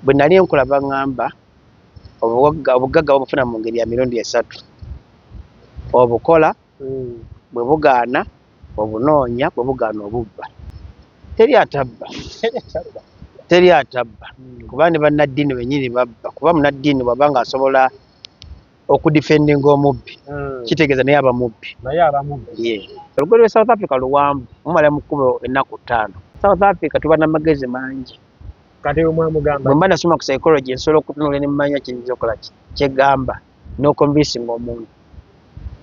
Bwe nali nkola baŋŋamba obugagga bubufuna mu ngeri ya mirundi esatu: obukola, bwe bugaana obunoonya, bwe bugaana obubba. Teri atabba, teri atabba, kuba ne bannaddiini bennyini babba, kuba munnaddiini bw'aba ng'asobola okudefendinga omubbi, kitegeeza naye aba mubbi. Naye aba mubbi. Ye olugendo lw'e South Africa luwanvu, mumala mu kkubo ennaku 5. South Africa tuba n'amagezi mangi. Kati mwamugamba? Bwe mba nasoma ku psychology, nsobola okutunula ne mmanya kiyinza okukola ki kyegamba n'oconvincinga omuntu.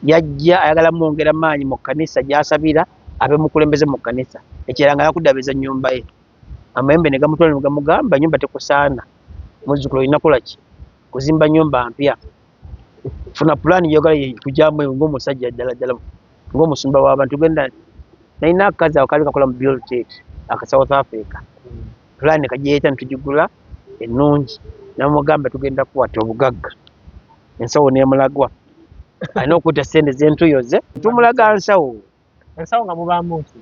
Yajja ayagala mwongera maanyi mu kkanisa gy'asabira, abe mukulembeze mu kkanisa. Ekirala nga yakuddaabiriza nnyumba ye. Amayembe ne gamutwala ne gamugamba, "Nnyumba tekusaana, muzzukulu, olina kukola ki? Kuzimba nnyumba mpya. Funa pulaani gy'oyagala kujyamu ng'omusajja ddala ddala ng'omusumba w'abantu." Genda nalina akakazi ako kaali kakola mu Built aka South Africa. Pulaani kagireeta ne tugigula ennungi. Namugamba, "Tugenda kukwata obugagga." Ensawo n'emulagwa alina okutta ssente z'entuyo ze tumulaga nsawo. Ensawo nga mubaamu ki?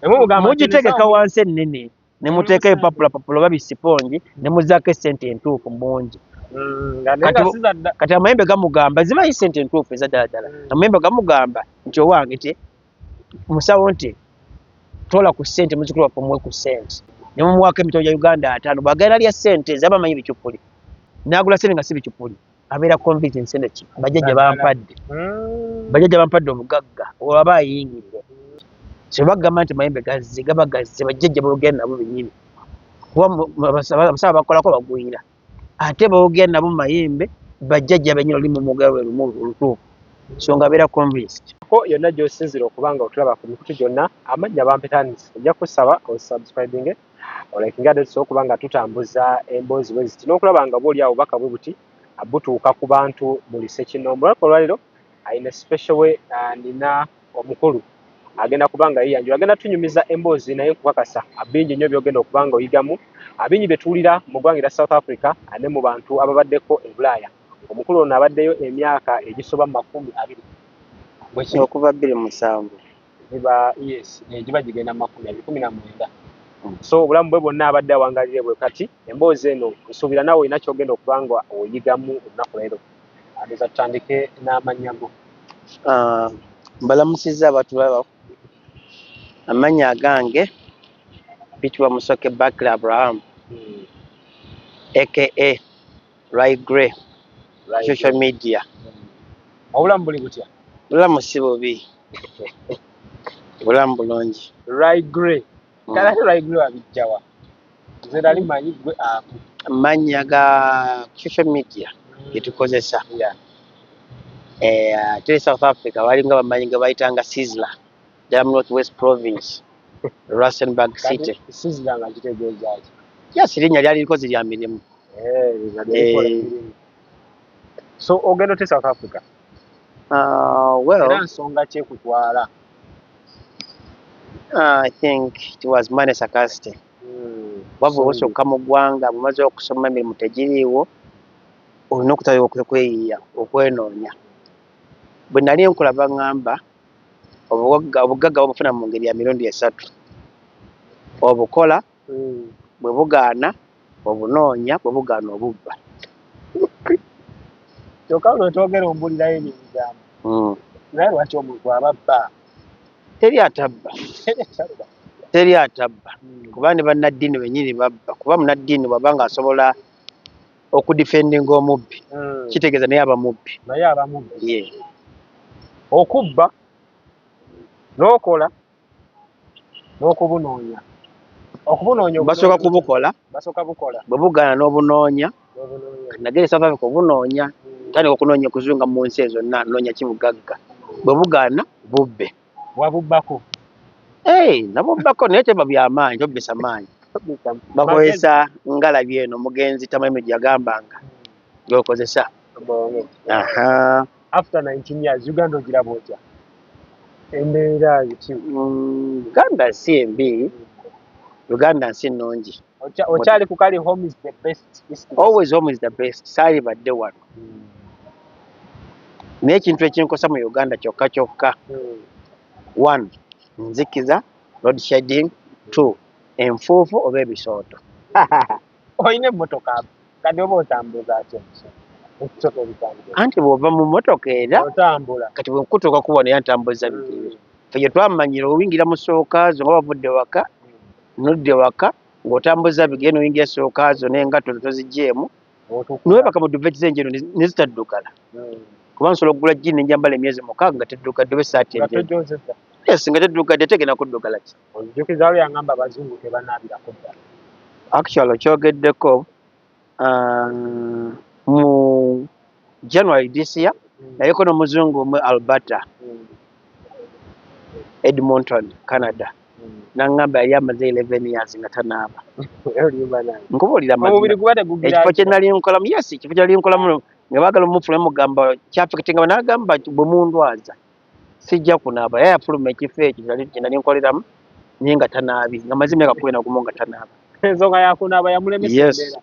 Emumugamba nti Mugitegeka wansi ennene ne muteeka ebipapulapapula oba bisipongi ne muzaako essente entuufu mu bungi. Nga naye nga si za dda. Kati amayembe gamugamba zibayi ssente entuufu eza ddala ddala. Amayembe gamugamba nti, "Owange," ti musawo nti, "Tola ku ssente, muzzukulu waffe omuwe ku ssente." Ne mumuwaako emitwalo gya Uganda 50. Bw'agenda alya ssente ezaba amanyi bicupuli, n'agula ssente nga si bicupuli, abeera convinced ssente ki bajjajja bampadde, bajjajja bampadde obugagga. Olwaba ayingidde, so bagamba nti mayembe gazze, gaba gazze, bajjajja boogera nabo bennyini, kuba abasawo bakolako bagwira, ate boogera nabo mu mayembe, bajjajja bennyini, oli mumwogera lwe lumu olutuufu, so nga abeera convinced. Ko yonna gy'osinzira okuba nga otulaba ku mikutu gyonna, amannya bampitanis. Ojja kusaba osubscribinge, olikinga, ate tusobola okuba nga tutambuza emboozi bwe ziti n'okulaba nga bw'oli awo obubaka bwe buti butuuka ku bantu buli ssekinnoomu. Olunaku olwaleero ayina special we, nina omukulu agenda kuba nga yeeyanjula, agenda tunyumiza emboozi, naye nkukakasa bingi nnyo by'ogenda okuba nga oyigamu, bingi bye tuwulira mu ggwanga erya South Africa ne mu bantu ababaddeko e Bulaaya. Omukulu ono abaddeyo emyaka egisoba mu 20 bwekiri. Okuva 2007. Giba, yes, giba gigenda mu 2019. So obulamu bwe bwonna abadde awangalire bwe. Kati emboozi eno nsuubira naawe olina ky'ogenda okuba nga oyigamu olunaku leero. Ndowooza tutandike n'amannya go. Ah, mbalamusizza abatulaba. Amannya agange mpitibwa Musoke Bakle Abraham, aka Ry Grey, social media. Obulamu buli butya? Bulamu si bubi, bulamu bulungi. Ry Grey. Kale ate Ry Grey wabijjawa? Nze nali manyi gwe ako. Amannya ga social media getukozesa. Ate South Africa balinga bamanyi ge bayitanga Sizzla, ddala mu North West Province, Rustenburg City. Kati Sizzla nga kitegeeza ki? Just linnya lyali likozi lya mirimu. Eh, nga lyerikola emirimu. So ogenda otya South Africa? Well, era nsonga ki ekutwala? I think it was money scarcity. Wabula osooka mu ggwanga bw'omaze okusoma, emirimu tegiriiwo, olina okutandika okweyiiya, okwenoonya. Bwe nali nkola baŋŋamba obugagga bubufuna mu ngeri ya mirundi esatu: obukola, bwe bugaana obunoonya, bwe bugaana obubba. Kyokka lwe twogera ombulirayo ebyo ebigambo. Naye lwaki omuntu ababba? Teri atabba, teri atabba, kuba ne bannaddiini bennyini babba, kuba munnaddiini bw'aba ng'asobola okudefendinga omubbi, kitegeeza naye aba mubbi. Naye aba mubbi. Ye. Okubba n'okola n'okubunoonya, okubunoonya. Basooka kubukola. Basooka bukola. Bwe bugaana n'obunoonya. N'obunoonya. Nagenda e South Africa obunoonya, tandika okunoonya, okuzunga mu nsi ezo zonna, noonya kibugagga. Bwe bugaana, bubbe. Wabubbako? Hey, nabubbako, naye teba byamaanyi, tobbisa maanyi, bakozesa ngalabi eno omugenzi Tamale gye yagambanga gy'okozesa. Bongo. Aha. After 19 years, Uganda ogiraba otya, embeera ki? Uganda si embi, Uganda nsi nnungi. Okyali ku kali home is the best, is the best? Always home is the best. Saalibadde wano, naye ekintu ekinkosa mu Uganda kyokka kyokka, one, nzikiza, load shedding; two, enfuufu oba ebisooto. Olina emmotoka? Kati oba otambuza ki omusoto? Obitambuza. Anti bw'ova mu mmotoka era otambula. Kati bwenkutuuka ku wano era ntambuza bigere. Ffe gye twamanyira, oyingira mu sooka zo nga wavudde waka, nodda waka ng'otambuza bigere, n'oyingira esooka zo n'engatto zo toziggyeemu, nowebaka mu duvet z'enjeru ne zitaddugala, kuba nsobola okugula jean nenjambala emyezi 6 nga teddugadde, oba essaati nga enjeru. Tojozeza. Yes, nga teddugadde, tegenda kuddugala ki. Onzijukiza wali yangamba abazungu tebanaabirako ddala. Actually okyogeddeko, mu January this year naliko n'omuzungu omu Alberta, Edmonton, Canada, naŋŋamba yali amaze 11 years nga tanaaba. Nkubuulira amazima. Omubiri guba tegugira. Ekifo kye nali nkolamu, yes, ekifo kye nali nkolamu nga baagala omufuluma, mugamba kyaffectinga, n'agamba bwe mundwaza sijja kunaaba. Yaye yafuluma ekifo ekyo kye nali nkoleramu naye nga tanaabi, nga maze emyaka 11 nga tanaaba. Ensonga yakunaaba yamulemesa. Yes. Embeera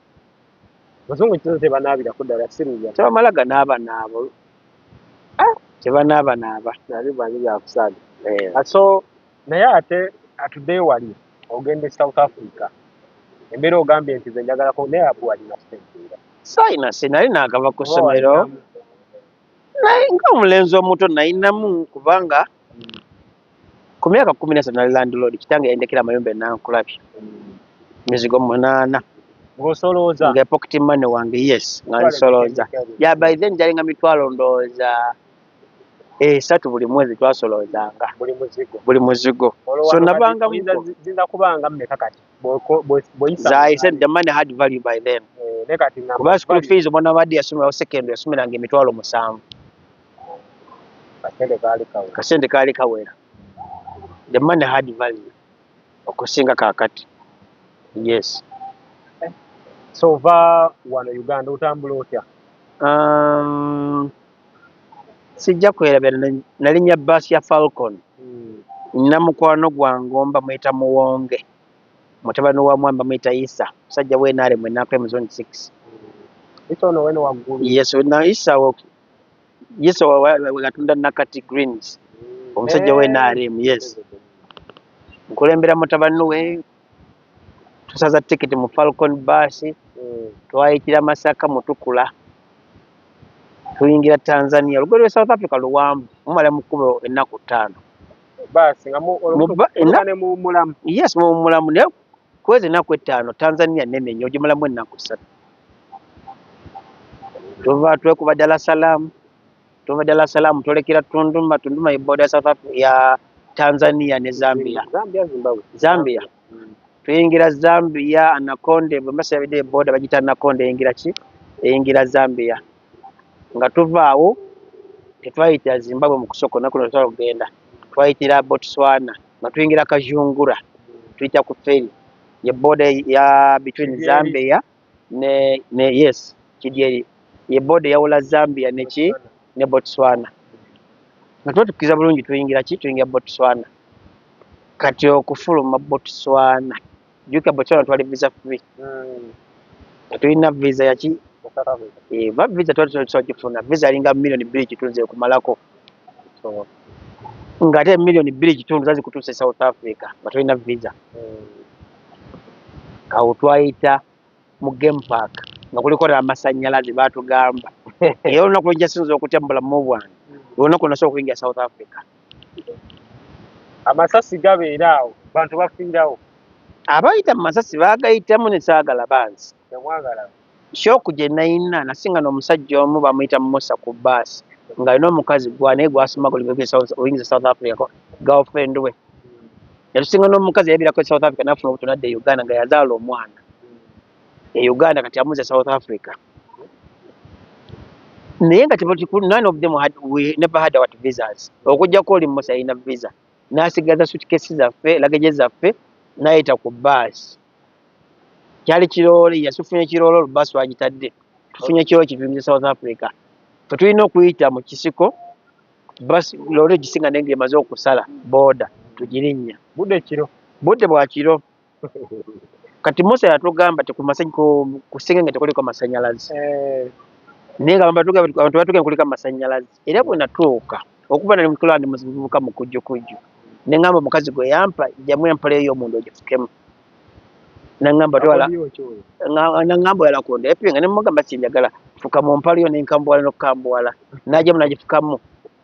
bazungu kizo tebanaabirako ddala, sirulya. Tebamala ganaaba naaba, tebanaaba naaba. Nali manyi byakusaaga. Eh. So naye ate atuddeyo wali ogenda e South Africa, embeera ogambye nti ze njagalako, naye apo walina sente era? Saayina se, nali naakava ku Oba ssomero. walinamu? Naye ng'omulenzi omuto nayinamu, kubanga ku myaka 13 nali landlord. Kitange yandekera amayumba enankulabye, mizigo 8. Ng'osolooza. Nga pocket money wange, yes, nga nsolooza. Yeah, by then gyalinga mitwalo ndowooza 3 buli mwezi twasoloozanga. Buli muzigo? Buli muzigo. Olwo So wano kati nabanga ziyinza kubanga mmeka kati bw'oyisa? Zaayise, the money had value by then. Eh, ne kati ngamba Kuba school value, fees omwana wabadde yasomerawo secondary yasomeranga emitwalo 7. Akasente kaali kawe. Kasente kaali kawera. The money had value okusinga kaakati, yes. So ova wano Uganda otambula otya? Sijja kwerabira, nalinnya baasi ya Falcon. Nina mukwano gwange omu bamuyita Muwonge, mutabani wa mwami bamuyita Isa, musajja w'NRM e mu Zone 6. Isa ono weno waggulu? Yes, na Isa Isa atunda Nakati Greens, omusajja w'NRM, yes. Nkulembera mutabani we, tusaza tikiti mu Falcon bus, twayitira Masaka, Mutukula, tuyingira Tanzania. Olugendo lwe South Africa luwanvu, mumala mu kkubo ennaku 5. Baasi nga olutuuka ne muwummulamu? Yes, muwummulamu, naye kwezi ennaku 5 Tanzania nene nnyo, ogimalamu ennaku 3. Tuva twekuba Dar es Salaam, tuva Dar es Salaam twolekera Tunduma. Tunduma ye border ya South Africa, ya Tanzania ne Zambia. Zambia, Zimbabwe? Zambia. Tuyingira Zambia Anaconda, bwe mbasabidde eboda bagiyita Anaconda, eyingira ki, eyingira Zambia. Nga tuva awo tetwayitira Zimbabwe mu kusooka, olunaku luno twala okugenda twayitira Botswana, nga tuyingira Kazungula, tuyita ku ferry ye border ya between Kidyeri. Zambia ne yes, Kidyeri ye border eyawula Zambia ne ki ne Botswana. Nga tuba tukkiriza bulungi, tuyingira ki, tuyingira Botswana. Kati okufuluma Botswana, jjukira Botswana twali visa free, tetulina visa yaki. Mu South Africa. Eh, ba visa twali tusobola gifuna, visa yalinga miliyoni 2.5 ekumalako, ng'ate miliyoni 2.5 zazikutuusa e South Africa nga tolina visa. Awo twayita mu game park nga kuliko n'amasannyalaze, baatugamba. Era olunaku lwe njasinza okutya mu bulamu bwange, olunaku lwe nasobola okuyingira South Africa. Amasasi gabeera awo, bantu bafiirawo. Abayita mu masasi baagayitamu ne saagala bansi. Temwagala. Shock gye nayina, nasingana omusajja omu bamuyita Musa ku baasi, ng'alina omukazi gwa naye gwasoma oyingiza South Africa, girlfriend we. Yatusinga n'omukazi yayabirako e South Africa n'afuna obuto n'adda e Uganda, nga yazaala omwana e Uganda, kati amuze South Africa. Naye nga none of them had, we never had our visas okuggyako oli Musa yalina visa, n'asigaza suitcase zaffe, luggage zaffe, n'ayita ku baasi. Kyali kiroole, yasufunye kiroole, olubaasi lwagitadde, tufunye kiroole kivimbiza South Africa. Fe tulina okuyita mu kisiko, basi loole gisinga naye ng'emaze okusala border, tugirinnya. Budde kiro? Budde bwa kiro. Kati Musa yatugamba ku sengenge tekuliko masannyalaze. Eh, naye nga abantu batugamba kuliko amasannyalaze. Era bwe natuuka okuba nali mukulu ndi muvubuka mukujjukujju, ne ŋŋamba omukazi gwe yampa, jjamu empale ey'omunda ogifukemu. Nangamba twala, nangamba oyala kundepinga, nemugamba sinjagala, fuka mu mpale yo nenkambuwala n'okukambuwala, najjamu nagifukamu.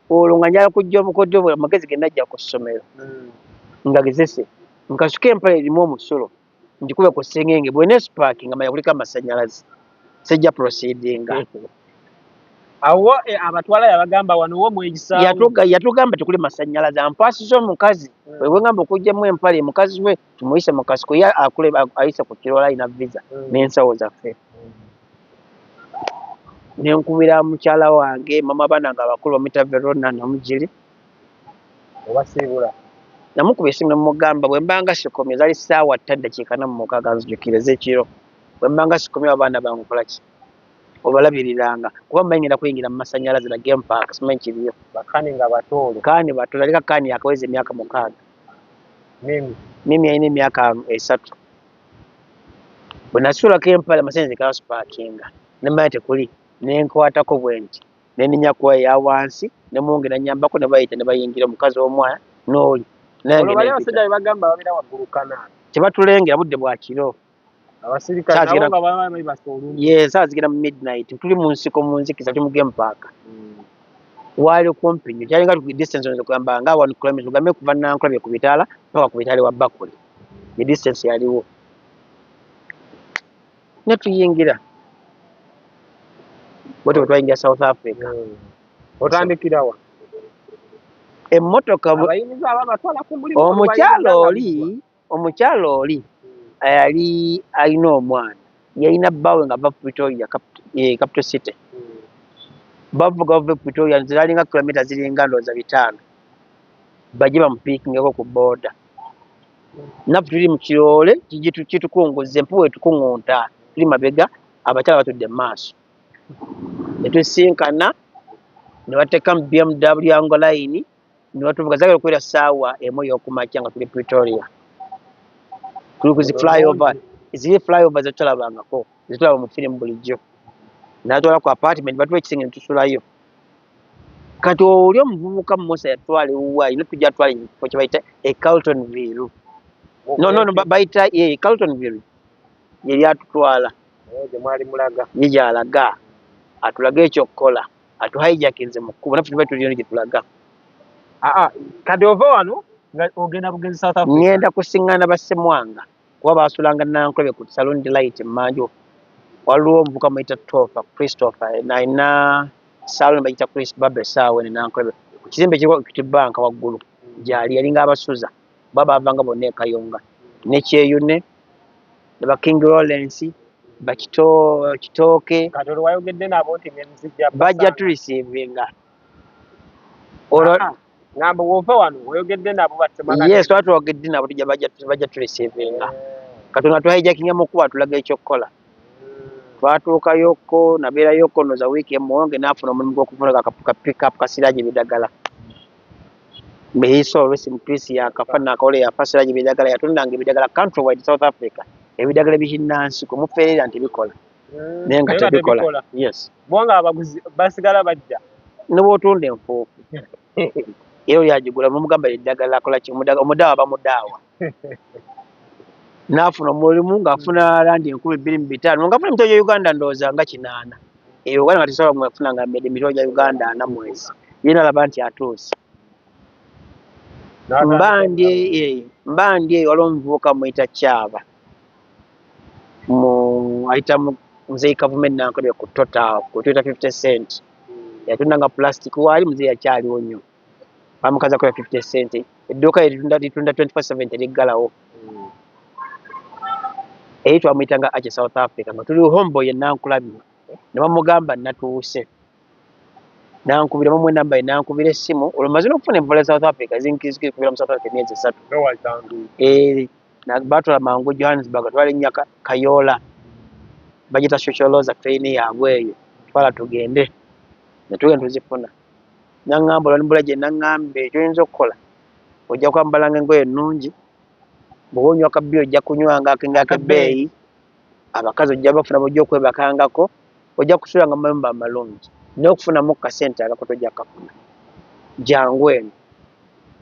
Olwo nga njala kujja obukodyo bwe amagezi ge najja ku ssomero nga gezese nkasuka empale erimu omusulo ngikube ku ssengenge bw'eneesipaakinga manya kuliko amasannyalaze, sijja proceedinga. Awo abatwala yabagamba wano wo mwegisaawo. Yatugamba tekuli masannyalaze, ampaasiza omukazi bwe ngamba okuggyamu empale, mukazi we tumuyise mu kasiko, ye akule ayise ku kiroola alina visa n'ensawo zaffe. Ne nkubira mukyala wange, mama abaana nga abakulu bamuyita Verona Namugiri. Obasiibula. Namukuba essimu ne mugamba bwe mbanga sikomye, zaali ssaawa 5:46 nzijukire ez'ekiro, bwe mbanga sikomye abaana bange okola ki? Obalabiriranga kuba mmanyi ngenda kuyingira mu masannyalaze na game park, simanyi kiriyo. Bakani nga batoolo. Kaani bato, naleka kaani yakaweza emyaka 6. Mimi. Mimi alina emyaka 3. Bwe nasuulako empale amasannyalaze gaasipaakinga ne mmanya tekuli, ne nkwatako bwe nti ne nninnya ku waya eya wansi ne Muwonge nannyambako ne bayita ne bayingira omukazi omwana n'oli. Nange bali abasajja be bagamba babeera waggulu kanaana. Tebatulengera, budde bwa kiro. Abasirikale nabo nga baba bebase olungi. Ye, ssaawa zigenda mu midnight, tuli mu nsiko mu nzikiza, tuli mu game park. Waali kumpi nnyo, kyalinga distance oyinza okugamba nga 1 kilometre, tugambe kuva Nankulabye ku bitaala paka ku bitaala ewa Bakuli. Ye distance yaliwo. Ne tuyingira. Bwetyo bwe twayingira South Africa. Otandikira wa? Emmotoka Abayingiza ababatwala ku mulimu. Omukyala oli yali alina omwana, yalina bbaawe nga ava Pretoria, capital city. Bavuga bava e Pretoria, zalinga kilomita ziringa ndowooza 5, bajje bamupiikingeko ku border. Naffe tuli mu kiroole kitukunguza, empewo etukuŋŋunta, tuli mabega, abakyala batudde mu maaso. Ne tusinkana ne bateeka mu BMW Angoline ne batuvuga, zaagala okubeera ssaawa 1 ey'okumakya nga tuli Pretoria. Tuli ku zi flyover, ziri flyover zetutalabangako, zetulaba mu firimu bulijjo. N'atwala ku apartment, batuwa ekisenge ne tusulayo. Kati oli omuvubuka Musa yatwala ewuwe alina tujja atwala ekifo kye bayita e Carltonville. No, bayita ye Carltonville ye lyatutwala. Gye mwali mulaga. Ye gy'alaga atulaga ekyokukola, atuhijackinze mu kkubo, naffe tuba tuliyo gye tulaga. Aa, kati ova wano nga ogenda bugenzi South Africa. Ŋŋenda kusiŋŋaana Bassemwanga kuba baasulanga Nankulabye ku Saloon Delight emmanju. Waliwo omuvubuka muyita Tofa Christopher, alina saloon bagiyita Chris Barber essaawa eno e Nankulabye. Ku kizimbe ekiriko Equity Bank waggulu gy'ali, yalinga abasuza kuba baavanga bonna e Kayunga. Ne Kyeyune, ne ba King Lawrence, bakito Kitooke. Kati olwo wayogedde nabo nti nenzijja bajja tureceivinga. Olwo ngamba wova wano wayogedde nabo Bassemwanga. Yes, twali twogedde nabo tujja bajja tureceivinga. Katonda tuhijackinga mu kkubo atulaga ekyokukola. Twatuukayoko, nabeerayoko ndowooza wiiki emu, Muwonge n'afuna omulimu gw'okuvuga ka pick-up ka Siraje Bidagala. May his soul rest in peace, yakafa Nakawole yafa Siraje Bidagala, yatundanga ebidagala countrywide South Africa. Ebidagala ebikinnansi kumufeerera nti bikola. Naye nga tebikola. Yes. Bo nga abaguzi basigala bajja. Ne bw'otunda enfuufu era oli agigula n'omugamba eddagala akola ki, omudaawa bamudaawa. N'afuna omulimu ng'afuna randi 2,005 ng'afuna emitwalo gya Uganda ndowooza nga 800. Eyo Uganda nga tesobola kufuna nga emitwalo gya Uganda 40 mwezi. Ye n'alaba nti atuuse. Mba ndi eyo waliwo omuvubuka muyita Kyaba. Mu ayita mu Muzeeyi Kavuma e Nankulabye ku Total ku Toyota 50 cent. Yatundanga plastic waali muzeeyi akyaliwo nnyo. Bamukazi akola 50 cent. Edduuka lye litunda 24/7 teriggalawo. Eri twamuyitanga Ache South Africa nga tuli homeboy e Nankulabye. Ne bamugamba natuuse. Nankubira bamuwa ennamba ye nankubira essimu olwo mmaze n'okufuna envula e South Africa ezinkubira mu South Africa emyezi 3. Baatwala mangu Johannesburg, twalinnya Kayoola bagiyita Shosholoza train yaabwe eyo, twala tugende ne tugenda tuzifuna. Naŋŋamba olwanimbula gye naŋŋamba ekyoyinza okukola ojja kwambalanga engoye ennungi, bw'oba onywa ka bbiya ojja kunywanga akenge ak'ebbeeyi, abakazi ojja bafuna b'ojja okwebakangako, ojja kusulanga mu mayumba amalungi naye okufunamu ku kasente akako tojja kukafuna. Jangu eno.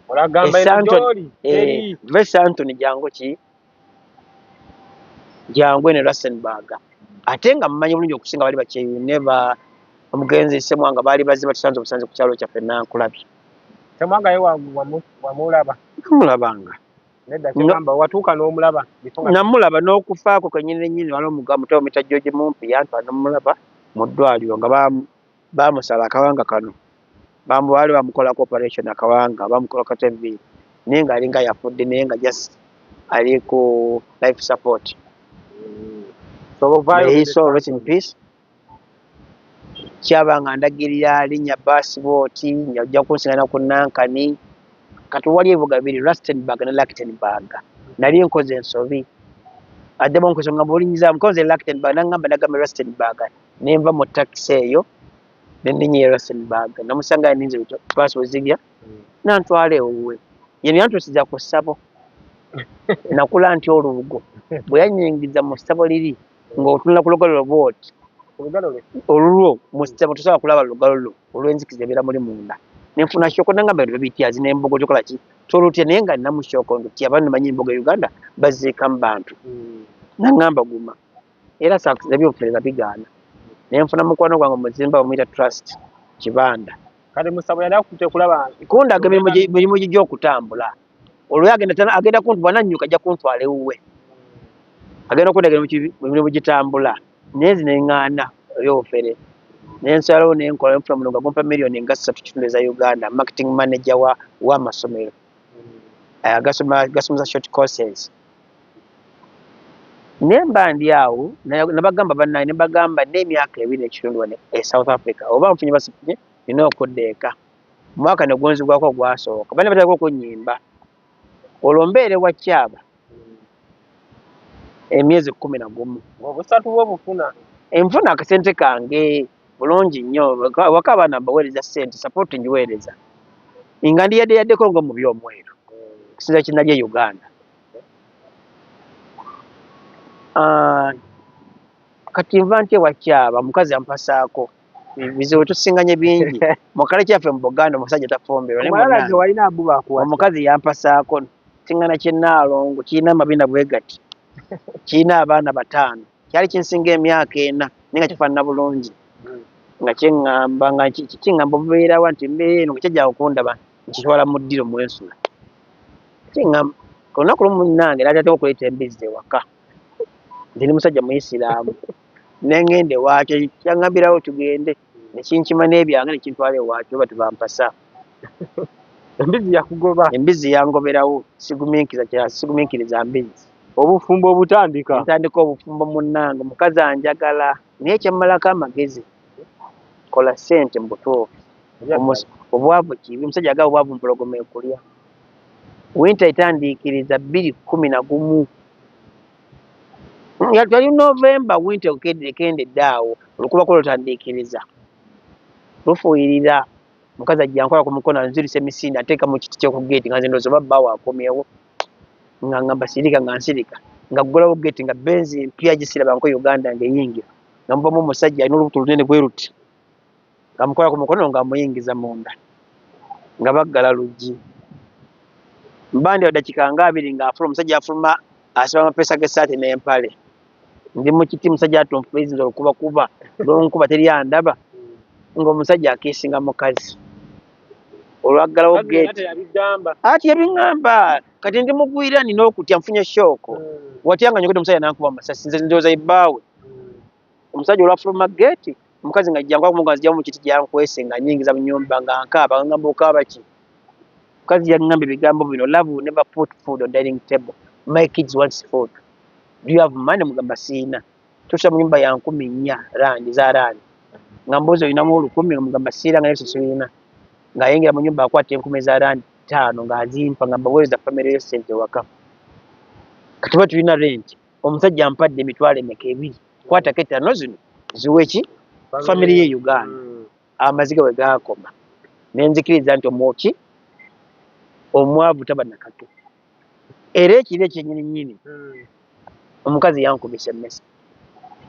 Olagamba eno gy'oli teri. Va e Sandton jangu ki Jangu eno Rustenburg, ate nga mmanyi bulungi okusinga bali bakyeyune ba omugenzi Ssemwanga, baali bazze batusanze obusanze ku kyalo kyaffe Nankulabye. Ssemwanga ye wamulaba? Namulabanga. Nedda, kyegamba watuuka n'omulaba? Namulaba n'okufaako kennyini nnyini. Waliwo muto muyita George Mumpi, yantwala namulaba mu ddwaliro nga bamusala akawanga kano, baali bamukolako operation akawanga, bamukolako enviiri, naye ng'alinga yafudde, naye nga just ali ku life support. May his soul rest in peace. Kyaba nga ndagirira linnya baasi booti ojja kunsingana ku Nankani. Kati wali ebibuga bibiri, Rustenburg ne Lichtenburg. Nali nkoze ensobi, addemu nkoze nga bulinyiza nkoze Lichtenburg, nangamba nagamba Rustenburg, nenva mu takisi eyo nenninya e Rustenburg, namusanga yaninze baasi wezirya, nantwala ewuwe. Yeno yantuusiza ku ssabo, nakula nti olubugo bwe yanyingiza mu ssabo liri ng'otunula ku lugalo lwo bw'oti, olulwo mu ssabo tosobola kulaba lugalo lwo olw'enzikiza ebeera muli munda. Nenfuna shock, nangamba bino babitya zino embogo, tokola ki, tolutya, naye nga nnamu shock ndutya, abantu manyi embogo e Uganda baziikamu bantu. Nangamba guma, era ebyobufereza bigaana. Naye nfuna mukwano gwange omuzimba bamuyita Trust Kibanda. Kati musabo yali akutte kulaba? Kundaga emirimu gye gy'okutambula. Olwo agenda kuntwala nannyuka, ajja kuntwala ewuwe, agenda okundaga emirimu gitambula, naye nze neŋŋaana ebyobufere, nensalawo nenkola, nfuna mulimu nga gumpa miliyoni nga 3.5 eza Uganda, marketing manager w'amasomero gasomesa short courses. Naye mba ndi awo, nabagamba bannange, ne mbagamba n'emyaka 2.5 wano e South Africa, oba nfunye basifunye, nina okudda eka. Omwaka ne gunzigwako ogwasooka, bane batandika okunnyimba. Olwo mbeera ewa Kyaba emyezi 11. Obusatu bwo bufuna? Nfuna akasente kange bulungi nnyo, waka abaana mbaweereza ssente, support ngiweereza, nga ndi yadde yaddeko ng'omubi omweru okusinziira kinali e Uganda. Ah, kati nva ntya ewa Kyaba, omukazi ampasaako bizibu, tusinganye bingi mu kale kyaffe mu Buganda, omusajja tafumbirwa. Naye Omalala munnange, ge walina abu bakuwasa? Omukazi yampasaako singana kyenaalongo, kirina amabina bwe gati, kirina abaana 5, kyali kinsinga emyaka 4, naye nga kifaanana bulungi, nga kyeŋŋamba nga kiŋŋamba obubeerawa nti mbeera eno, nga kyajja okundaba nkitwala mu ddiro mwensula. Kiŋŋamba olunaku lumu munnange n'atandika okuleeta embizzi ewaka, nze ndi musajja muyisiraamu, ne ŋŋenda ewaakyo, kyaŋŋambirawo tugende, ne kinkima n'ebyange ne kintwala ewaakyo oba tebampasa. Embizzi yakugoba? Embizzi yangoberawo, sigumiikiriza kya sigumiikiriza mbizzi. Obufumbo obutandika? Ntandika obufumbo munnange, omukazi anjagala, naye kyemmalako amagezi, kola ssente mu butuufu. Obwavu kibi, omusajja agaba obwavu mpologoma ekulya. Winter etandiikiriza 2011. Yali November, winter ekendedde awo, olukuba lutandiikiriza lufuuyirira. Omukazi ajja nkola ku mukono, anzirisa emisinde, ateeka mu kiti ky'oku geeti, nga nze ndowooza oba bbaawe akomyewo, nga ngamba sirika, nga nsirika, nga ggulawo geeti, nga Benz mpya gisirabanko Uganda ng'eyingira, nga muvamu omusajja alina olubuto olunene bwe luti, nga mukola ku mukono ng'amuyingiza munda, nga baggala luggi. Mba ndi awo dakiika nga 20, ng'afuluma, omusajja afuluma asiba amapeesa g'essaati n'empale. Ndi mu kiti, musajja atunfuizinza olukubakuba lunkuba, teri andaba, ng'omusajja akiisinga mukazi olwaggalawo geeti. Ati yabiŋŋamba, kati ndi mugwira, nina okutya, nfunye shock. Watya nga nyogedde omusajja nankuba amasasi, nze ndowooza ebbaawe. Omusajja olwafuluma geeti, omukazi nga jjangu nga nzigyamu mu kiti gyankwese, nga nnyingiza mu nnyumba, nga nkaaba, nga ngamba okaaba ki? Omukazi yaŋŋamba ebigambo bino: "Love will never put food on dining table. My kids wants food. Do you have money?" Mugamba siina. Tuusa mu nyumba ya 4,000 randi za randi. Nga mbuuza olinamu 1,000, nga mugamba siira, nga naye sirina. Ng'ayingira mu nyumba akwata enkumi za randi 5 ng'azimpa, nga mbaweereza famire yo ssente ewaka. Kati tuba tulina rent. Omusajja ampadde emitwalo emeka? Ebiri. Kwatako 5 zino ziwe ki? Famire ye Uganda. Amaziga we gaakoma. Ne nzikiriza nti omwoki omwavu taba nakake. Era ekiro ekyennyini nnyini omukazi yankubisa emmese.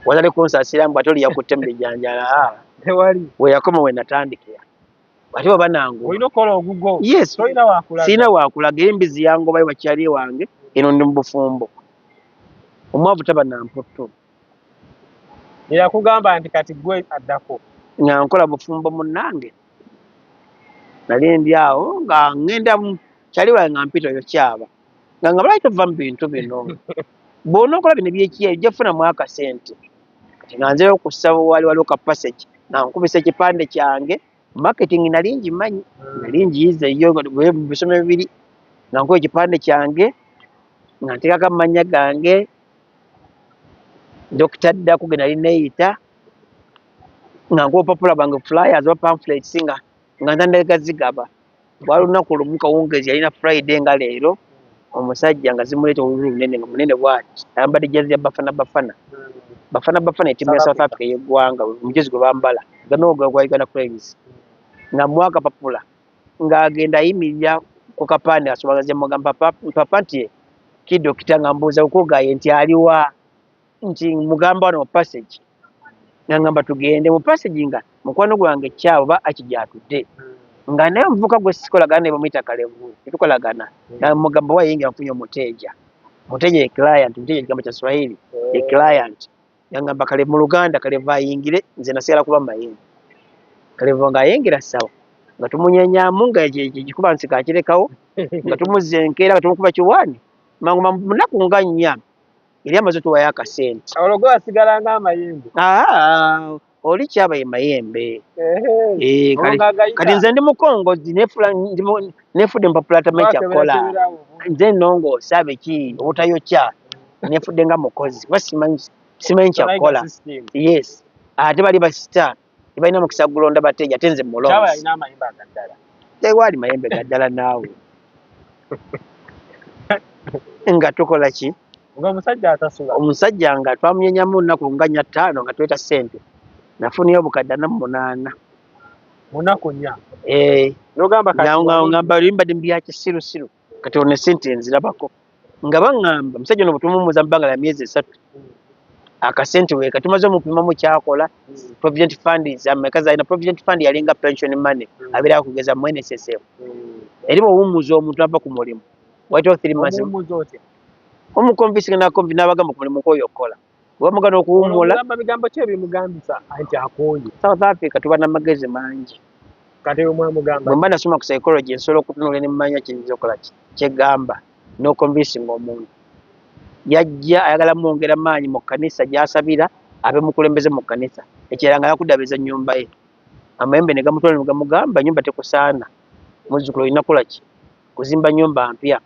Watali kunsaasira mbu ate oli yakutte mu bijanjaalo. Tewali. We yakoma we natandikira. Ate bw'aba nanguba. Olina okukola ogugwo. Yes. Tolina wakulaga. Sirina wakulaga, era embizzi yangobayo bakyali wange, eno ndi mu bufumbo. Omwavu taba na mputtu. Yakugamba nti kati gwe addako. Nga nkola bufumbo munnange, nali ndi awo nga ŋŋenda kyali wange nga mpita oyo kyaba nga nga balaki tova mu bintu bino, bw'onookola bino ebyekiya ojja kufunamu akasente. Kati nga nzeeyo ku ssabo, wali waliwo ka passage nga nkubisa ekipande kyange. Marketing nali ngimanyi, nali ngiyize yo mu bisomero bibiri. Nga nkuba ekipande kyange nga nteekako amannya gange, Dokita Ddaku ge nali neeyita, nga nkuba obupapula bwange, flyers oba pamphlets, nga ntandika zigaba. Lwali lunaku lumu kawungeezi, yalina Friday nga leero. Omusajja nga zimuleeta olulu lunene, nga munene bwati, ayambadde jezi ya Bafana Bafana. Bafana Bafana ettiimu ya South Africa ey'eggwanga, omujozi gwe bambala gamego gwa Uganda Cranes. Nga muwa akapapula ng'agenda ayimirira ku kapande asobola mugamba papa nti ki dokita, nga mbuuza kugaye nti aliwa, nti mugamba wano mu passage. Nga ngamba tugende mu passage nga mukwano gwange kyabo ba akigyatudde, nga naye omuvubuka gwe sikolagana naye bamuyita Kalevu, tetukolagana. Nga mugamba wayingira nfunye omuteeja. Muteeja ye client, muteeja ekigambo kya Swahili ye client. Yangamba kale mu Luganda Kalevu ayingire, nze nasigala kuba mayembe. Kalevu ng'ayingira sawa nga tumunyenyamu nga ekikuba nsika akirekawo, nga tumuzza enkeera nga tumukuba kiwaani mangu munaku nga 4 eri amaze tuwayo akasente. Olwo gwe wasigala ng'amayembe. Oli kyaba ye mayembe. Kati nze ndi mukongozi, nefudde empapula tamanyi kyakukola, nze nnongoosa biki obutayokya, nefudde nga mukozi kuba simanyi kyakukola. Yes, ate bali basita tebalina mukisa gulonda bateeja, ate nze mulonzi. Tewali mayembe ga ddala naawe. Nga tukola ki? Omusajja asasula. Omusajja nga twamunyenyamu nnaku nga 4 5 nga tuleeta ssente, nafunayo obukadde 48. Munaku 4. Ngamba mbadde mu bya kisirusiru, kati ono essente nzirabako. Nga baŋŋamba omusajja ono bwe tumuwummuza mu bbanga lya myezi 3, akasente weeka tumaze omupimamu kyakola, provident fund zameka zalina. Provident fund yalinga pension money, abeera akugeza mu NSSF. Eri bw'owummuza omuntu ava ku mulimu wayitawo 3 months, omuconvincinga n'abagamba ku mulimu kwoyo okukola bwebamugana okuwummula. Bigambo ki ebimugambisa nti akooye? South Africa tuba n'amagezi mangi. Kati mwamugamba? Bwe mba nasoma ku psychology, nsobola okutunula ne mmanya kiyinza okukola ki kyegamba n'oconvincinga omuntu. Yajja ayagala mwongera maanyi mu kkanisa gy'asabira, abe mukulembeze mu kkanisa. Ekirala nga yakuddaabiriza nnyumba ye. Amayembe ne gamutwala ne gamugamba nnyumba tekusaana, muzzukulu, olina kukola ki? Kuzimba nnyumba mpya,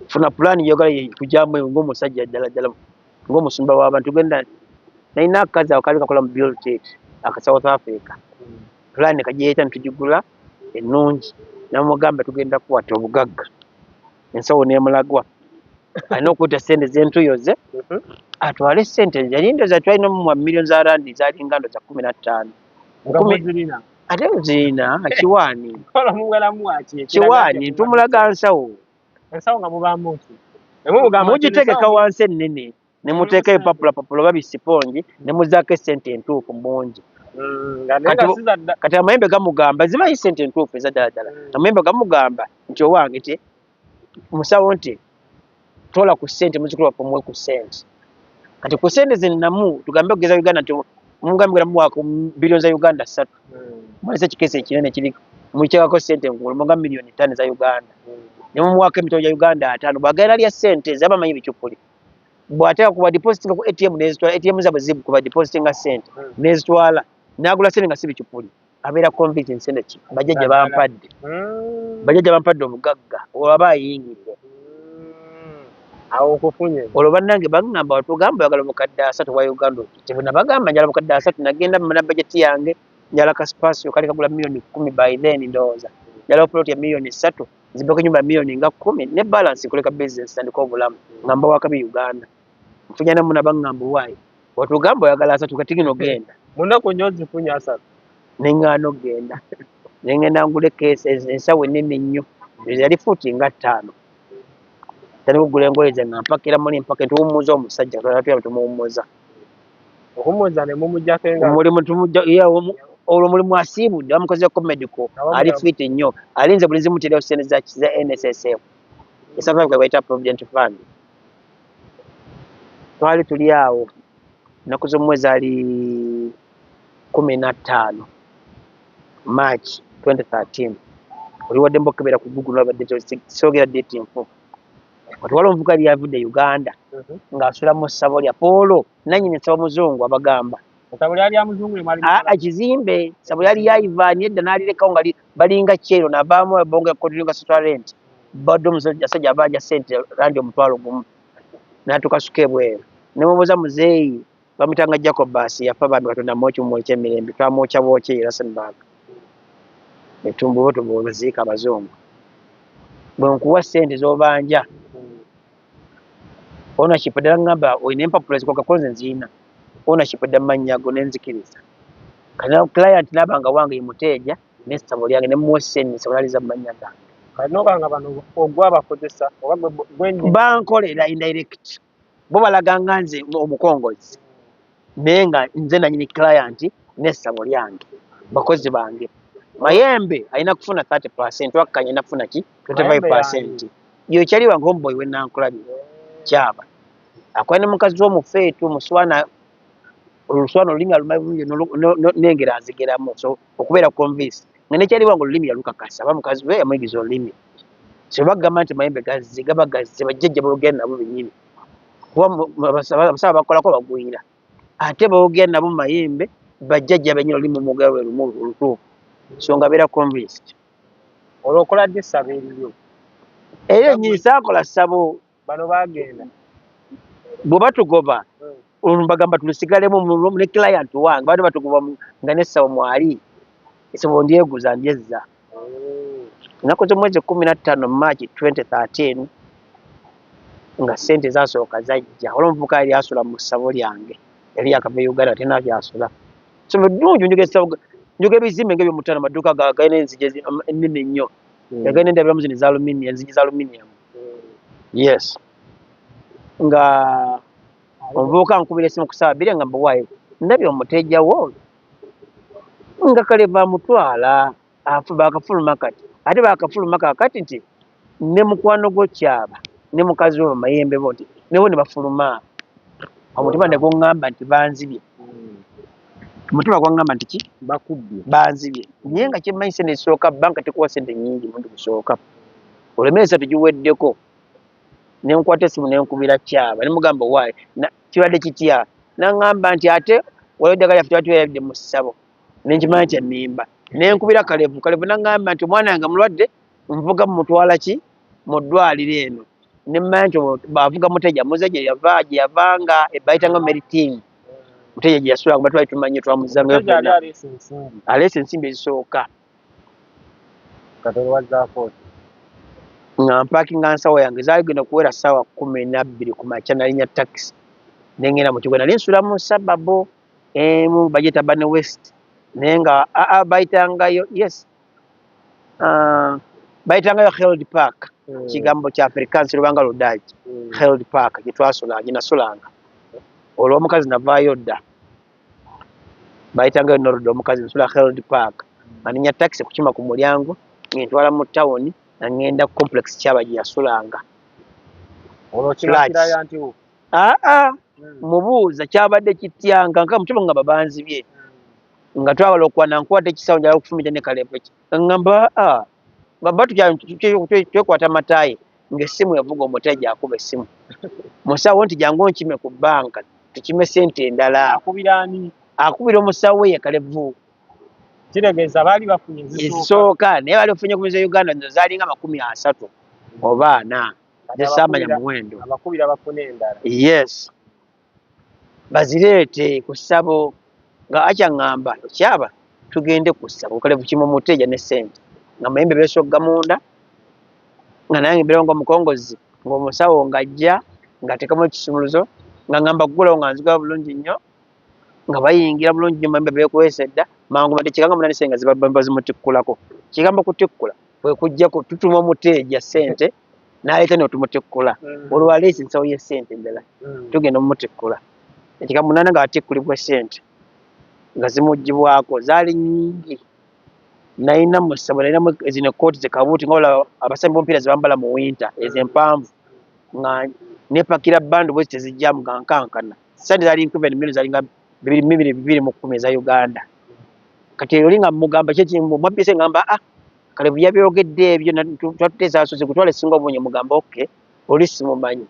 funa pulaani gy'oyagala kujyamu ng'omusajja ddala ddala ng'omusumba w'abantu. Genda, nalina akakazi ako kaali kakola mu Built aka South Africa, pulaani kagireeta ne tugigula ennungi. Namugamba tugenda kukwata obugagga, ensawo n'emulagwa alina okuyita ssente z'entuyo ze atwale ssente. Yali ndowooza twalina omuwa miliyoni za randi zalinga ndowooza 15. Ate zirina kiwaani. Kiwaani tumulaga nsawo. Mugitegeka wansi ennene ne muteeka ebipapula papula oba bisipongi ne muzaako essente entuufu mungi. Kati amayembe gamugamba zibayi ssente entuufu eza ddala ddala. Amayembe gamugamba nti owange ti musawo nti tola ku ssente muzzukulu waffe omuwe ku ssente. Kati ku ssente zennamu tugambe okugeza Uganda nti mugambe genda muwaako biliyoni za Uganda 3, mulese ekikeesi ekinene kiri mukyekako ssente ngulu muga miliyoni 5 za Uganda, ne mumuwaako emitwalo gya Uganda 50. Bw'agenda alya ssente zaba amanyi bicupuli, bw'ateeka kuba depositinga ku ATM nezitwala, ATM zaabwe zikuba depositinga ssente nezitwala, n'agula ssente nga si bicupuli, abeera convinced ssente ki bajjajja bampadde, bajjajja bampadde obugagga olwo ayingidde. Awo nkufunye. Olwo bannange baŋŋamba watugamba oyagala obukadde 30 bwa Uganda tebuna bagamba njala obukadde 30. Nagenda na bajeti yange, njala ka Spacio kali kagula miliyoni 10 by then ndowooza, njala plot ya miliyoni 3, nzimbeko ennyumba ya miliyoni nga 10 ne balance nkoleka business tandika obulamu nga mba wakabi Uganda. Nfunya namuna baŋŋamba owaayi watugamba oyagala 30, kati gino genda. Munaku nnyo zifunye 30. Neŋŋaana okugenda, nengenda ngule keesi ensawo ennene ennyo yali fuuti nga 5, tandika okugula engoye ze nga mpakira muli mpaka ntuwummuza omusajja tuya tumuwummuza. Okuwummuza ne mumuggyako engalo. Omulimu tumujja olwo omulimu asiibudde, bamukozeko medical, ali fit nnyo, alinze bulinzi muteerewo ssente za NSSF e South Africa bayita provident fund. Twali tuli awo ennaku z'omwezi ali 15 March 2013. Oli wadde mbokebera ku Google nabadde soogera date nfu. Kati waliwo omuvubuka yali avudde e Uganda ng'asula mu ssabo lya Paul, nannyini ssabo muzungu abagamba. Essabo lyali lya muzungu lye mwali Aa mukola? Kizimbe ssabo lyali lya Ivan edda n'alirekawo nga balinga kyero navaamu bonga kotiringa sasula rent. Badde omusajja abanja ssente randi 10,000 n'atukasuka ebweru. Ne mubuuza muzeeyi bamuyitanga Jacobus yafa bambi Katonda amuwe ekiwummulo eky'emirembe, twamwokya bwokye e Rustenburg. Etumbu bo baziika abazungu. Bwe nkuwa ssente z'obanja ownership ddala ngamba olina empapula ezikukakasa nze nzirina ownership edda mu mannya go ne nzikiriza. Kati client n'aba nga wange ye muteeja n'essabo lyange ne mmuwa essente essabo n'alizza mu mannya gange. Kati n'oba nga bano ogwabakozesa oba gwe nnyini? Bankolera indirect. Bo balaga nga nze omukongozi naye nga nze nannyini client n'essabo lyange, bakozi bange. Mayembe alina kufuna 30%, Wakkanya alina kufuna ki 25%. Yo kyali wange homeboy we Nankulabye kyaba akola ne mukazi w'omufeetu omuswana oluswana olulimi alumanyi bulungi n'engero azigeramu, so okubeera convince nga nekyali wange olulimi yalukakasa aba mukazi we yamuyigiza olulimi. So bagamba nti mayembe gazze gaba gazze bajjajja boogera nabo bennyini kuba abasawo bakolako bagwira ate boogera nabo mu mayembe bajjajja bennyini olulimi mwogera lwe lumu olutuufu, so nga beera convinced. Olwo okola ddi essabo eriryo? Era ennyini saakola ssabo. Bano baagenda. Bwe batugoba olwo mbagamba tulisigalemu ne client wange baali batugoba nga n'essabo mwali essabo ndyeguza ndyezza. Ennaku z'omwezi 15 March 2013 nga ssente zaasooka zajja waliwo omuvubuka yali asula mu ssabo lyange yali yakava e Uganda talina gy'asula. Ssomero ddungi njoga essabo njoga ebizimbe ng'ebyomutaano amaduuka galina enzigi ennene ennyo yagalina endabirwamu zino eza aluminium enzigi za aluminium. Yes, nga omuvubuka ankubira essimu ku ssaawa 2 nga mbuwaayo ndabye omuteja wo nga Kalevu amutwala baakafuluma kati ate baakafuluma kaakati nti ne mukwano gwo kyaba ne mukazi we bamayembe bo nti nebo ne bafuluma. Omutima ne guŋŋamba nti banzibye, omutima gwaŋŋamba nti ki Bakubbye. Banzibye, naye nga kyemmanyi ssente ezisooka banka tekuwa ssente nnyingi mulundi gusooka olwo emyezi 3 giweddeko ne nkwata essimu ne nkubira kyaba ne mugamba waayi kibadde kitya n'aŋŋamba nti ate waliwo eddagala lyaffe twali twerabidde mu ssabo ne nkimanya nti ennimba ne nkubira Kalevu. Kalevu n'aŋŋamba nti omwana wange mulwadde nvuga mumutwala ki mu ddwaliro eno ne mmanya nti avuga muteja muze gye yava gye yavanga bayitanga Meriting muteja gye yasulanga kuba twali tumanyi twamuzangayo Omusajja ali ffenna. Aleese ensimbi. Aleese ensimbi ezisooka. Kati olwazzaako ki? Nga mpakinga nsawo yange zaali genda kuwera ssaawa 12 ku makya nalinya takisi ne ŋŋenda mu kibuga nali nsula mu suburb emu bagiyita Bane West naye nga aa bayitangayo yes bayitangayo Held Park, kigambo kya Afrikaans lubanga Ludaaki. Held Park gye twasula gye nasulanga olwo omukazi navaayo dda bayitangayo Nordo omukazi nsula Held Park nga nninya takisi kukima ku mulyango ng'entwala mu tawuni nga ŋŋenda complex kyaba gye yasulanga. Olwo Flats. kibakirayo nti wo. Aa mubuuza kyabadde kitya nga nka mutima ngamba banzibye nga twagala okwana nkwata ekisawo njagala okufumita ne Kalevu ki ngamba aa baba twekwata mataayi ng'essimu evuga omuteja akuba essimu musawo nti jangu onkime ku banka tukime ssente endala. Akubira ani? Akubira omusawo we ye Kalevu. Kitegeeza baali bafunye ezisooka. Ezisooka naye baali bafunye ku za Uganda nzo zaalinga 30 oba 40 Kati nze saamanya muwendo. Abakubira bafune endala. Yes, bazireete ku ssabo nga akyaŋŋamba kyaba tugende ku ssabo Kalevu kima omuteja ne ssente nga mayembe beesogga munda nga nange mbeerawo nga omukongozi ng'omusawo ng'ajja ng'ateekamu ekisumuluzo nga ŋŋamba ggulawo nga nzigulawo bulungi nnyo nga bayingira bulungi nnyo mayembe beekwese dda mangu madde kikanga munani ssente nga ziba bazimutikkulako kigambo kutikkula kwe kujjako tutuma omuteja ssente n'aleeta n'otumutikkula olwo aleese ensawo y'essente endala tugenda omutikkula ekika munaana nga atikkulibwa ssente nga zimugibwako zaali nnyingi nalina mu ssabo nalinamu zino ekkooti ze kabuuti nga olaba abasambi b'omupiira ze bambala mu winter ezo empanvu nga Nepakira bundle bwezi tezijjamu nga nkankana. Sente zali equivalent million zalinga 2,210 eza Uganda. Kati oli nga mugamba ki mwabbise, ngamba ah, kale byabyogedde ebyo twatuteesa asoose kutwala esinga obungi. Mugamba okay, oli simumanyi.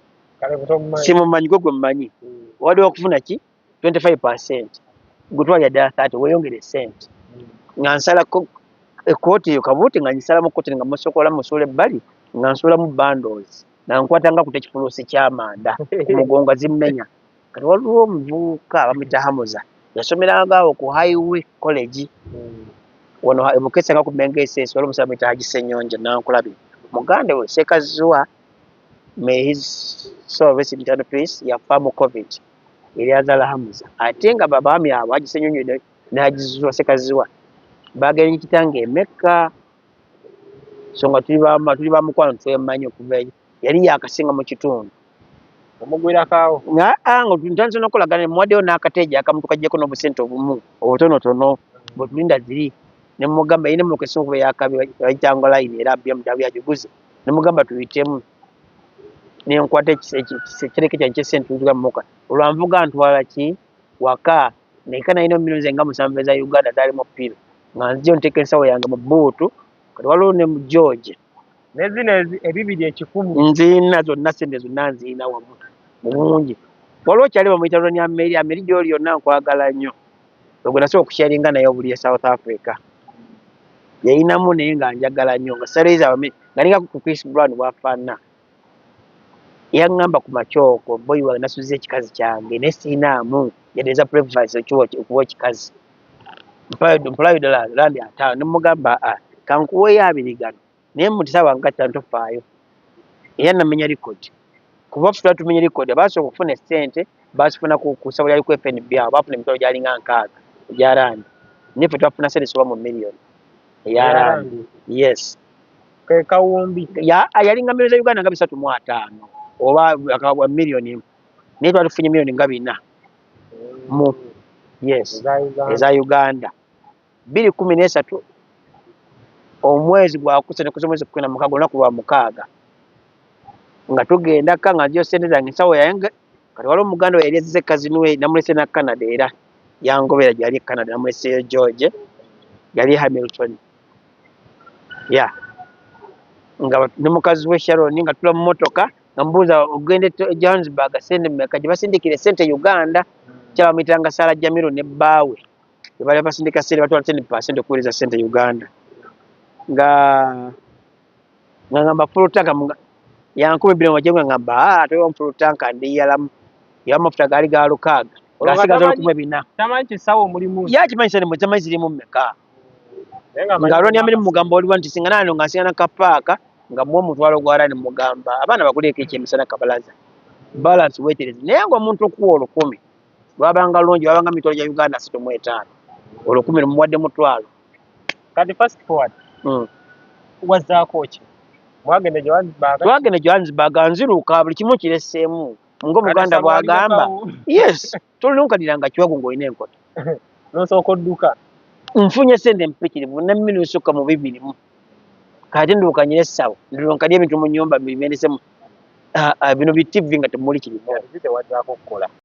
Simumanyi, gwe gwe mmanyi. Wadde okufuna ki 25%, gutwalira ddala 30, weeyongere sente. Nga nsalako ekkooti eyo kabuuti, nga ngisalamu kkooti, nga musokola musuula ebbali, nga nsuulamu bundles, nga nkwata nga kuta ekifuluusi ky'amanda ku mugongo zimmenya. Kati waliwo omuvubuka bamuyita Hamuza, yasomeranga awo ku Highway College wano e Bukesa nga ku Mengo SS. Waliwo omusajja bamuyita Haji Ssenyonjo, Nankulabye, muganda we Sekaziwa, may his soul rest in eternal peace, yafa mu COVID, eri azaala Hamuza. Ate nga babaami abo Haji Ssenyonjo ne Haji Sekaziwa bagenyi kitange e Mecca, so nga tuli ba mukwano, twemanyi okuva eyo. Yali yakasinga mu kitundu. Omugwirako awo? Aa, nga ntandise n'okukolagana, muwaddeyo n'akateeja akamu, tukaggyeko n'obusente obumu obutonotono bwetulinda ziri. Ne mugamba yina emmotoka esinga okuba eyakabi bayitanga line, era BMW agiguze. Ne mugamba tuyitemu, nenkwata ekitereke kyange kyesente, tutuga mu mmotoka. Olwanvuga ntwala ki waka, neka nalina miliyoni zange nga 7 eza Uganda zaalimu piro, nga nzija nteeka ensawo yange mu bbuutu. Kati waliwo ne mu George. Nezino ebibiri ekikumi? Nziina zonna, sente zonna nziina wamu mu bungi. Waliwo kyali bamuyita Roni Ameri. Ameri, gyoli yonna nkwagala nnyo. Ogwo nasobola okusharinga naye obuli e South Africa, yayinamu, naye nga njagala nnyo nga saleza nga ninga ku Chris Brown bwafaanana. Yaŋŋamba ku makyoko, boyi wange, nasuze ekikazi kyange naye siinaamu yadde eza breakfast okuwa ekikazi, mpolayo ddala randi 50. Nemugamba a kankuweeyo 20 gano, naye mu kisaawa nga ttaano tofaayo. Era namenya record, kuba ffe twali tumenya record. Abasooka okufuna essente bazifuna ku ssabo lyali ku FNB, awo bafuna emitwalo gyalinga 60 egya randi, naye ffe twafuna sente soba mu miliyoni eya randi, yes. Ke kawumbi? Yalinga miliyoni za Uganda nga 350 oba miliyoni 1, naye twali tufunye miliyoni nga 4 mu, yes, eza Uganda. 2013, omwezi gwakusatu kuza omwezi 16, olunaku lwa mukaaga, nga tugenda ka nga nziyo sente zange ensawo yange. Kati waliwo omuganda we yali azize cousin we, namulese na Canada, era yangobera gyali e Canada, namuleseyo George, yali Hamilton ya nga ne mukazi we Sharon, nga tula mu motoka, nga mbuuza ogende Johannesburg sente mmeka gye basindikira sente Uganda. Kyabamuyitanga Sara Jamiro ne bbaawe bali basindika sente, batwala 10% okuweereza sente Uganda. Nga nga ngamba full tank yankuba ebiro nga ngamba ah, toyo full tank ndiyalamu yamafuta gaali ga 600, ngasigaza 1400. Tamanyi kisawo mulimu? Yakimanyi sente mwe zirimu mmeka, nga lwani amiri mugamba oliwa nti singa nano nga nsinga nakapaaka nga muwa omutwalo gwa rani, mugamba abaana baguleeko ekyemisana kabalaza balance wetereze. Naye nga omuntu okuwa 1000 lwabanga lungi, lwabanga mitwalo gya Uganda 35, 1000 lumuwadde mutwalo. Kati fast forward, wazaako ki? Mwagenda Johannesburg? Twagenda Johannesburg, nziruka buli kimu kireseemu ng'Omuganda bw'agamba, yes, tolunkaniranga kiwago ng'olina enkota. Nosooka odduka. Nfunye sente empitirivu nemmini nsukka mu bibirimu, kati nduukanyire essabo, ndulunkanye ebintu mu nyumba bimenesemu bino bi TV nga temuli kirimu. Tewazaako kukola?